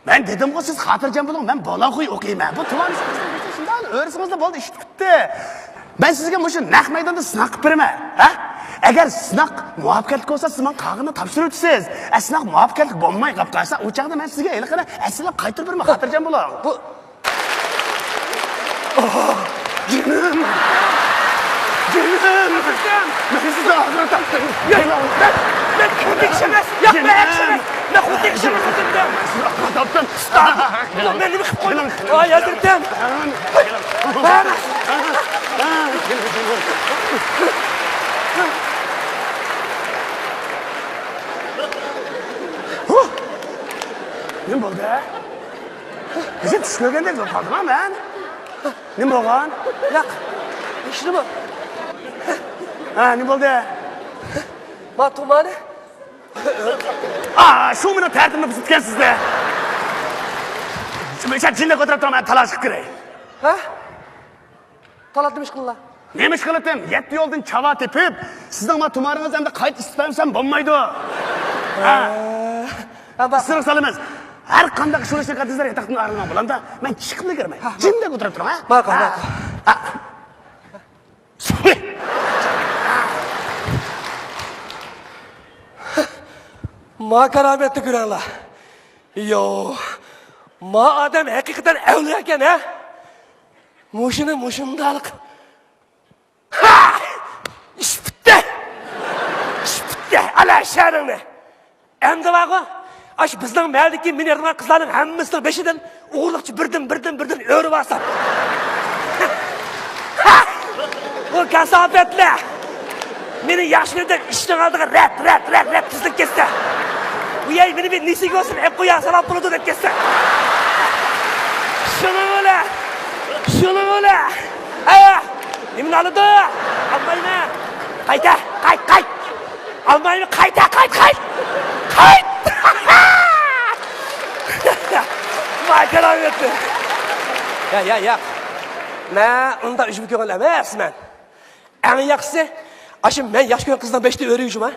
مەن دېدىمغۇ، سىز خاتىرجەم بولۇڭ، مەن بولاڭخۇي ئوقۇيمەن. بۇ تۇمارنى شۇنداق ئۆرسىڭىزلا بولدى، ئىش پۈتتى. مەن سىزگە مۇشۇ نەق مەيداندا سىناق قىلىپ بېرىمەن، ھە؟ ئەگەر سىناق مۇۋەپپەقىيەتلىك بولسا، سىز ماڭا قاغىنى تاپشۇرۇۋېتىسىز. ئە، سىناق مۇۋەپپەقىيەتلىك بولماي قاپ قالسا، ئۇ چاغدا مەن سىزگە ھېلىقىنى ئەسلىگە قايتۇرۇپ بېرىمەن، خاتىرجەم بولۇڭ. بۇ جېنىم! جېنىم! مەن سىزنى ئازراق تاپتىم. ياق، مەن، مەن خۇددى ئىش ئەمەس. ياق، مەن ئىش ئەمەس. مەن خۇددى ئىش ئەمەس، ھەزرىتىم. مەن سىزنى ئازراق تاپتىم. ئۇستا، مەن نېمە قىلىپ قويدۇم؟ ۋاي، ھەزرىتىم. نېمە بولدى؟ بىزنى چۈش كۆرگەندەك بولۇپ قالدىم ھە مەن. نېمە بولغان؟ ياق. ھېچنېمە. ھە، نېمە بولدى؟ ما تۇمانى. ئا، شۇ مېنىڭ تەرىتىمنى بۇزۇپتىكەنسىز-دە. شۇ جىندەك ئولتۇرۇپ تۇرۇڭ، مەن تالاش قىلىپ كىرەي. ھە؟ تالاتنىمۇ ئىش قىلىلا. نېمە ئىش قىلىتىم؟ يەتتە يولدىن چاۋا تېپىپ، سىزنىڭ ما تۇمارىڭىزنى ئەمدى قايتا ئىسسىتىپ بەرمىسەم بولمايدۇ. ھە. ھە، با- ئىسسىق سالىمىز. ھەر قانداق ئىش بولۇشىنى قەدىسىلەر ياتاقتىن ئايرىلماڭ، بولامدا؟ مەن چىقىپلا كىرمەي. ھە، ھە. جىمدەك ئولتۇرۇپ تۇرۇڭ، ھە؟ ماقۇل، ھە. ماقۇل. ھە. ما كارامەتنى كۆرەڭلار. يو، ما ئادەم ھەقىقەتەن ئەۋلىيا ئىكەن، ھە؟ مۇشۇنى مۇشۇنداق. ھا! ئىش پۈتتى! ئىش پۈتتى! ئالا شەھىرىڭنى! ئەمدى بارغۇ، ئاشۇ بىزنىڭ مەھەللىدىكى مېنى يارىتىدىغان قىزلارنىڭ ھەممىسىنىڭ بېشىدىن ئوغرىلىقچە بىردىن، بىردىن، بىردىن ئۆرۈۋالسام. ھا! بۇ كاساپەتلەر! مېنى ياخشى كۆرىدىغان ئىشنىڭ ئالدىغا رەت، رەت، رەت، رەت تىزىلىپ كەتسە. ۋىيەي، مېنى بىر نېسىگە بولسۇن ئەپ قويۇڭ، ساۋاب بولىدۇ دەپ كەتسە. شۇنىڭ بىلەن، شۇنىڭ بىلەن. ھە، نېمىنى ئالىدۇ؟ ئالمايمەن. قايتا، قايت، قايت. ئالمايمەن، قايتا، قايت، قايت. قايت. ماكان ئالمىدى. يا، يا، يا. مەن ئۇنداق ئۈجمە كۆڭۈل ئەمەسمەن. ئەڭ ياخشىسى، ئاشۇ مەن ياخشى كۆرگەن قىزنىڭ بېشىدا ئۆرۈيجىما.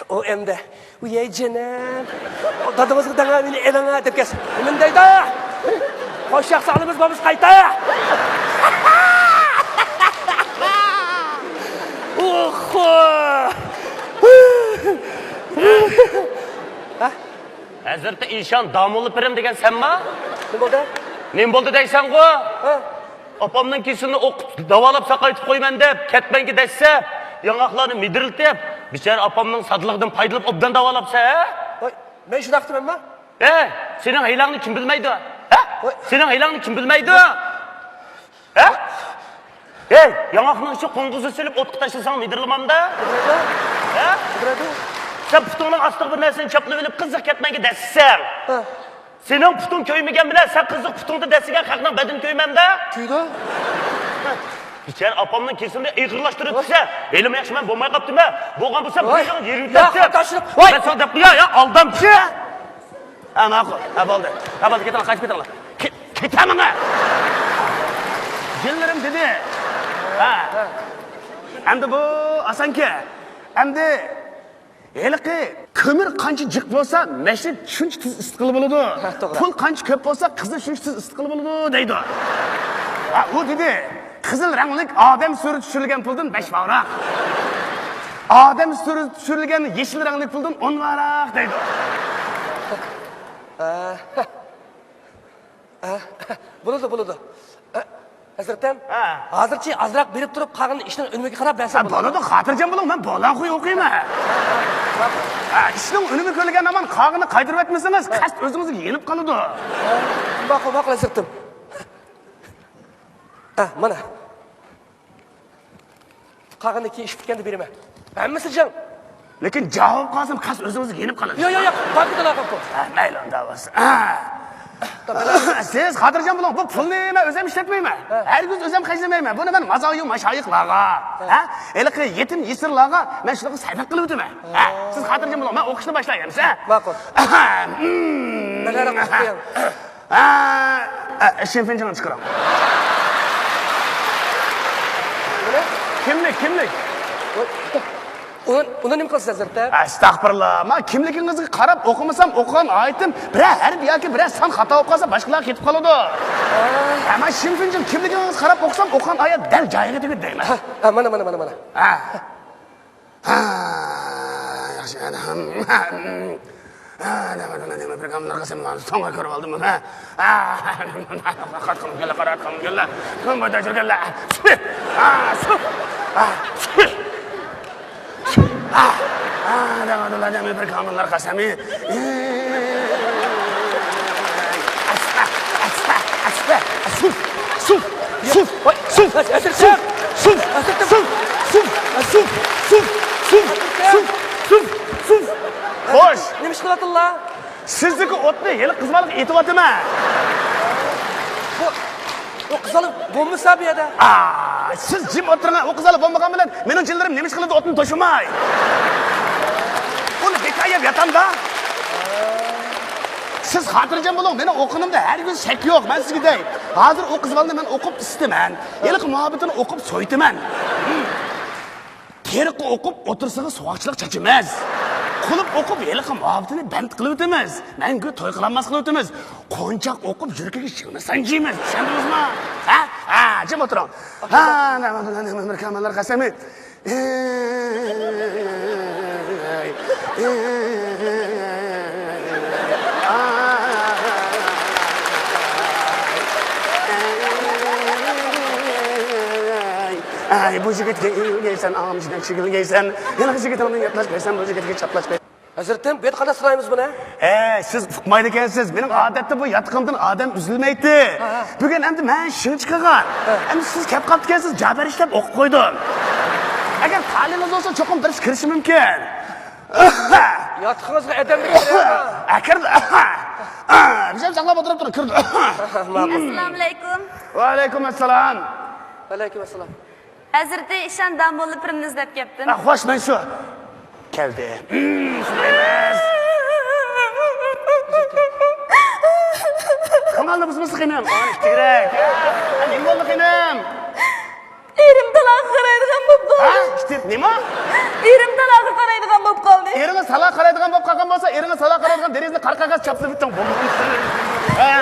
ئۇ ئەمدى، ۋىيەي جېنىم، دادىڭىزغا دەڭە، مېنى ئېلىڭە دەپ كەلسە، نېمە دەيدۇ؟ قوشاق ساغلىمىز بولمىسا قايتا. ئوخو. ھەزرىتى ئىشان داموللا پىرىم دېگەن سەنما؟ نېمە بولدى؟ نېمە بولدى دەيسەنغۇ؟ ھە؟ ئاپامنىڭ كېسىلىنى ئوقۇپ، داۋالاپ ساقايتىپ قويىمەن دەپ، كەتمەنگە دەسسەپ، ياڭاقلارنى مىدىرلىتىپ، بىچارە ئاپامنىڭ سادىلىقىدىن پايدىلىنىپ ئوبدان داۋالاپسەن، ھە؟ ۋاي، مەن شۇنداق دېمەمما؟ ھە؟ سېنىڭ ھىيلەڭنى كىم بىلمەيدۇ؟ ھە؟ ۋاي. سېنىڭ ھىيلەڭنى كىم بىلمەيدۇ؟ ھە؟ ھەي، ياڭاقنىڭ ئىچىگە قوڭغۇزنى سېلىپ ئوتقا تاشلىساڭ مىدىرلىمامدا؟ مىدىرلايدۇ. ھە؟ مىدىرلايدۇ. سەن پۇتۇڭنىڭ ئاستىغا بىر نەرسىنى چاپلىۋېلىپ قىزىق كەتمەنگە دەسسەڭ. ھە. سېنىڭ پۇتۇڭ كۆيمىگەن بىلەن سەن قىزىق پۇتۇڭدا دەسسىگەن خەقنىڭ بەدىنى كۆيمەمدە؟ كۆيىدۇ. بىچارە ئاپامنىڭ كېسىلىنى ئېغىرلاشتۇرۇۋېتىپسەن. ھېلىمۇ ياخشى مەن بولماي قاپتىمەن. بولغان بولسا ۋاي، بىر يېرىڭ يا، يېرىم تەپتىم. ۋاي. مەن ساڭا دەپ قوياي، يا ئالدامچى. ھە، ماقۇل. ھە، بولدى. ھە، بولدى، كېتىڭلار، قايتىپ كېتىڭلار. كېت-، كېتەمەن. جىنلىرىم دېدى. ھە. ئەمدى بۇ ئاسانكەن. ئەمدى ھېلىقى كۆمۈر قانچە جىق بولسا، مەشنى شۇنچە تېز ئىسسىتقىلى بولىدۇ. ھە، توغرا. پۇل قانچە كۆپ بولسا، قىزنى شۇنچە تېز ئىسسىتقىلى بولىدۇ، دەيدۇ. ھە، ئۇ دېدى، قىزىل رەڭلىك ئادەم سۈرىتى چۈشۈرۈلگەن پۇلدىن بەش ۋاراق. ئادەم سۈرىتى چۈشۈرۈلگەن يېشىل رەڭلىك پۇلدىن ئون ۋاراق دەيدۇ. ئە، ئە، بولىدۇ، بولىدۇ. ئە، ھەزرىتىم، ھە. ھازىرچە ئازراق بېرىپ تۇرۇپ، قالغىنىنى ئىشنىڭ ئۈنۈمىگە قاراپ بەرسەم ھە، بولىدۇ. بولىدۇ، خاتىرجەم بولۇڭ، مەن بولغان خۇي ئوقۇيمەن. ھە، ئىشنىڭ ئۈنۈمى كۆرۈلگەن ھامان قالغىنىنى قايتۇرۇۋەتمىسىڭىز، ھە. قەست ئۆزىڭىزگە يېنىپ قالىدۇ. ماقۇل، ماقۇل، ھەزرىتىم. ھە، مانا. قالغىنىنى كېيىن ئىش پۈتكەندە بېرىمەن. ھەممىسى جىڭ. لېكىن جاۋاب قالسام، قەست ئۆزىڭىزگە يېنىپ قالىدۇ. ياق، ياق، ياق. بانكىدا لاقاپ بول. ھە، مەيلى، ئۇنداق بولسا. ھە. سىز خاتىرجەم بولۇڭ، بۇ پۇلنى مەن ئۆزۈم ئىشلەتمەيمەن. ھە. ھەرگىز ئۆزۈم خەجلىمەيمەن. بۇنى مەن مازايۇ ماشايىخلارغا، ھە. ھە، ھېلىقى يېتىم يېسىرلارغا مەن شۇلارغا سەدىقە قىلىۋېتىمەن. ھە، سىز خاتىرجەم بولۇڭ، مەن ئوقۇشنى باشلاي ئەمىسە. ماقۇل. مەن ھاراق ئىچمەيمەن. ھە، ھە، شىنفېنجىڭنى چىقىرىڭ. كىملىك، كىملىك؟ ئۇنى، ئۇنى نېمە قىلىسىز، ھەزرەت؟ ئەستەغپۇرۇللا، مەن كىملىكىڭىزگە قاراپ ئوقۇمىسام، ئوقۇغان ئايىتىم بىرەر ھەرپ ياكى بىرەر سان خاتا بولۇپ قالسا، باشقىلارغا كېتىپ قالىدۇ. ھە، مەن شىنفېنجىڭ كىملىكىڭىزگە قاراپ ئوقۇسام، ئوقۇغان ئايەت دەل جايىغا تېگىدۇ دەيمەن. ھە، ھە، مانا، مانا، مانا، مانا. ھە. ھە، ياخشى، ئەنە، ھە، نېمە، نېمە، بىر كاملارغا سەن ماڭا سوڭا كۆرۈپ ئالدىم، ھە؟ ھە، قاراتقان كۈنلەر، قاراتقان كۈنلەر، بۇ دەجۈرگەنلەر. ھە، سۇ، ھە، سۇ، ھە، ھە، نېمە، نېمە، بىر كاملار قەسەمى. ئەسپە، ئەسپە، ئەسپە، سۇ، سۇ. سۇف! ۋاي، سۇف! ھەزرىتىم! سۇف! سۇف! ھەزرىتىم! سۇف! سۇف! سۇف! سۇف! سۇف! سۇف! سۇف! سۇف! خوش! نېمە ئىش قىلىۋاتىدىلا؟ سىزدىكى ئوتنى ھېلىقى قىز بالىغا ئېتىۋاتىمەن. بۇ، بۇ قىز بالا بولمىسا بۇ يەردە. ئا، سىز جىم ئولتۇرۇڭ، ئۇ قىز بالا بولمىغان بىلەن مېنىڭ جىنلىرىم نېمە ئىش قىلىدۇ ئوتنى توشۇماي؟ ئۇنى بىكار يەپ ياتامدا. سىز خاتىرجەم بولۇڭ، مېنىڭ ئوقۇغىنىمدا ھەرگىز شەك يوق. مەن سىزگە دەي، ھازىر ئۇ قىز بالىنى مەن ئوقۇپ ئىسىتىمەن. ھېلىقى مۇھەببىتىنى ئوقۇپ سويۇتىمەن. تېرىققا ئوقۇپ ئوتتۇرىسىغا سوغۇقچىلىق چاچىمىز. قۇلۇپ ئوقۇپ ھېلىقى مۇھەببىتىنى بەند قىلىۋېتىمىز. مەڭگۈ توي قىلالماس قىلىۋېتىمىز. قونچاق ئوقۇپ يۈرىكىگە شىلنە سانجىيمىز. چۈشەندىڭىزمۇ؟ ھە؟ ھە، جىم ئولتۇرۇڭ. ھە، نېمە، نېمە، نېمە، نېمە، قەسەمى. ئەي، بۇ يىگىتكە ئېگىلگەيسەن، ئاغام ئىچىدە چېگىلگەيسەن. ھېلىقى يىگىتىڭدىن ياتلاشقايسەن، بۇ يىگىتكە چاپلاشقايسەن. ھەزرىتىم، بۇ يەردە قانداق سانايمىز بۇنى؟ ئە، سىز ئۇقمايدىكەنسىز. مېنىڭ ئادەتتە بۇ ياتىقىمدىن ئادەم ئۈزۈلمەيتتى. ھە، ھە. بۈگۈن ئەمدى مەن شىڭ چىقىرغان. ھە. ئەمدى سىز كەپ قاپتىكەنسىز، جابەر ئىشلەپ ئوقۇپ قويدۇم. ئەگەر تالىيىڭىز بولسا، چوقۇم بىرسى كىرىشى مۇمكىن. ياتىقىڭىزغا ئادەم بېرىپ كىرەرما؟ ئەكىردى. بىزەم ساقلاپ ئولتۇرۇپ تۇرۇپ كىردى. ئەسسالامۇئەلەيكۇم. ۋەئەلەيكۇم ئەسسالام. ۋەئەلەيكۇم ئەسسالام. ھەزرىتى ئىشان داموللا پىرىمنى ئىزدەپ كەپتىم. ئە، خوش، مەن شۇ. كەلدى. كۆڭۈلنى بۇزمىسا خېنىم. ئانا كېرەك. نېمە بولدى خېنىم؟ ئېرىم تالاققا قارايدىغان بولۇپ ھە؟ قالدى. ئىشتىپ نېمە؟ ئېرىم تالاققا قارايدىغان بولۇپ قالدى. ئېرىڭىز تالاققا قارايدىغان بولۇپ قالغان بولسا، ئېرىڭىز تالاققا قارايدىغان دېرىزىنى قارا قەغەز چاپلىۋېتىڭ. ھە.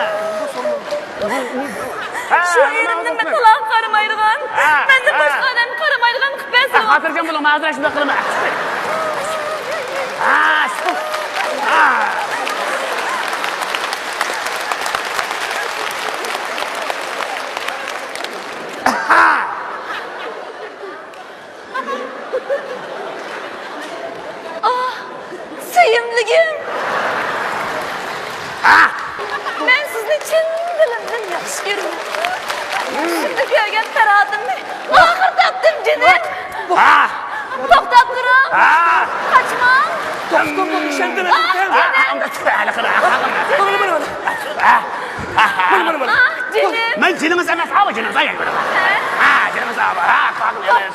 ھە، شۇ ئېرىمنى مەن تالاققا قارىمايدىغان، ھە، مەندىن ھە. باشقا ئادەمگە قارىمايدىغان قىلىپ بەرسىڭىز. خاتىرجەم بولۇڭ، مەن ھازىر شۇنداق قىلىمەن. ھە، ھە. ئاھ، سۆيۈملۈكۈم! مەن سىزنى چىن دىلىمدىن ياخشى كۆرىمەن. شۇنداق كۆرگەن پەرھاتىمنى ئاخىرى تاپتىم، جېنىم. توختاپ تۇرۇڭ. قاچماڭ. توختاپ تۇرۇڭ، ئىشەندىم. ئاھ، جېنىم. مانا، مانا، مانا. مانا، مانا، مانا. ئاھ، جېنىم. مەن جېنىڭىز ئەمەس، ئاۋۇ جېنىڭىز، ئاي، ئاي، مانا. ھە، جېنىڭىز ئاۋۇ. ھە، قاقىم، يەنە.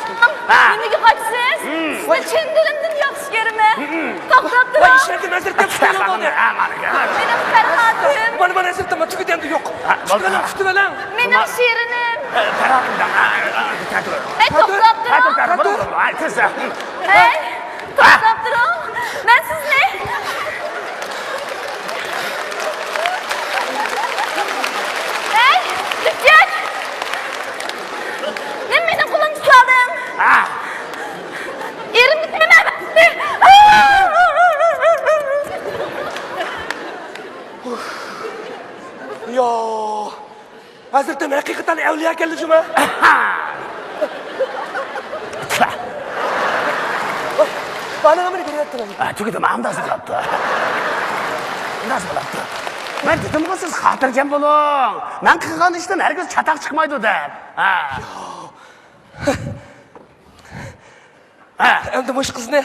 ھە. نېمىگە قاچىسىز؟ سىزنى چىن دىلىمدىن ياخشى كۆرىمەن. توختاپ تۇرۇڭ. ۋاي، ئىشەندىم، ھەزرىتىم، شۇنداق بولدى. ھە، مانا، مانا. مېنىڭ پەرھاتىم. مانا، مانا، ھەزرىتىم، مانا، تۈگىدى ئەمدى، يوق. ھە، بولدى. كۈتۈۋېلىڭ، كۈتۈۋېلىڭ. مېنىڭ شېرىنىم. ھە، پەرھاتىم، ھە، ھە، ھە، كەلتۈر. ھەي، توختاپ تۇرۇڭ. ھە، توختاپ تۇرۇڭ. ھەي، تېز. ھەي، توختاپ تۇرۇڭ. مەن سىزنى. ھەي، لۈكچەك. ھەزرىتىم، ھەقىقەتەن ئەۋلىيا ئىكەنلا شۇما. ئانا مېنى كۆرۈۋەتتىڭىز. ھە، تۈگىدىم، ئانداز بولاپتۇ. ئانداز بولاپتۇ. مەن دېدىمغۇ، سىز خاتىرجەم بولۇڭ. مەن قىلغان ئىشتىن ھەرگىز چاتاق چىقمايدۇ دەپ. ھە. ھە. ئەمدى مۇشۇ قىزنى،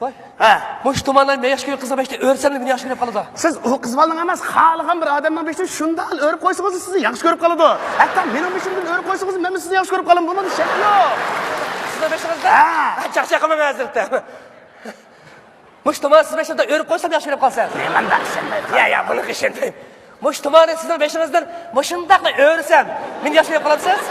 ۋاي. ھە. مۇشۇ تۇمانلار مەن ياخشى كۆرگەن قىزنىڭ بېشىدا ئۆرسەملا مېنى ياخشى كۆرۈپ قالىدۇ. سىز ئۇ قىز بالىنىڭ ئەمەس، خالىغان بىر ئادەمنىڭ بېشىدا شۇنداق ئۆرۈپ قويسىڭىز، سىزنى ياخشى كۆرۈپ قالىدۇ. ھەتتا مېنىڭ بېشىمدىن ئۆرۈپ قويسىڭىز، مەنمۇ سىزنى ياخشى كۆرۈپ قالىمەن. بۇنىڭدا شەك يوق. سىزنىڭ بېشىڭىزدا؟ ھە. ھە، چاقچاق قىلماڭ ھەزرىتىم. مۇشۇ تۇمان سىز بېشىڭىزدا ئۆرۈپ قويسام ياخشى كۆرۈپ قالىسىز. نېمانداق ئىشەنمەيدىغان؟ يا، يا، بۇنىڭغا ئىشەنمەيمەن. مۇشۇ تۇماننى سىزنىڭ بېشىڭىزدىن مۇشۇنداقلا ئۆرسەم، مېنى ياخشى كۆرۈپ قالامسىز؟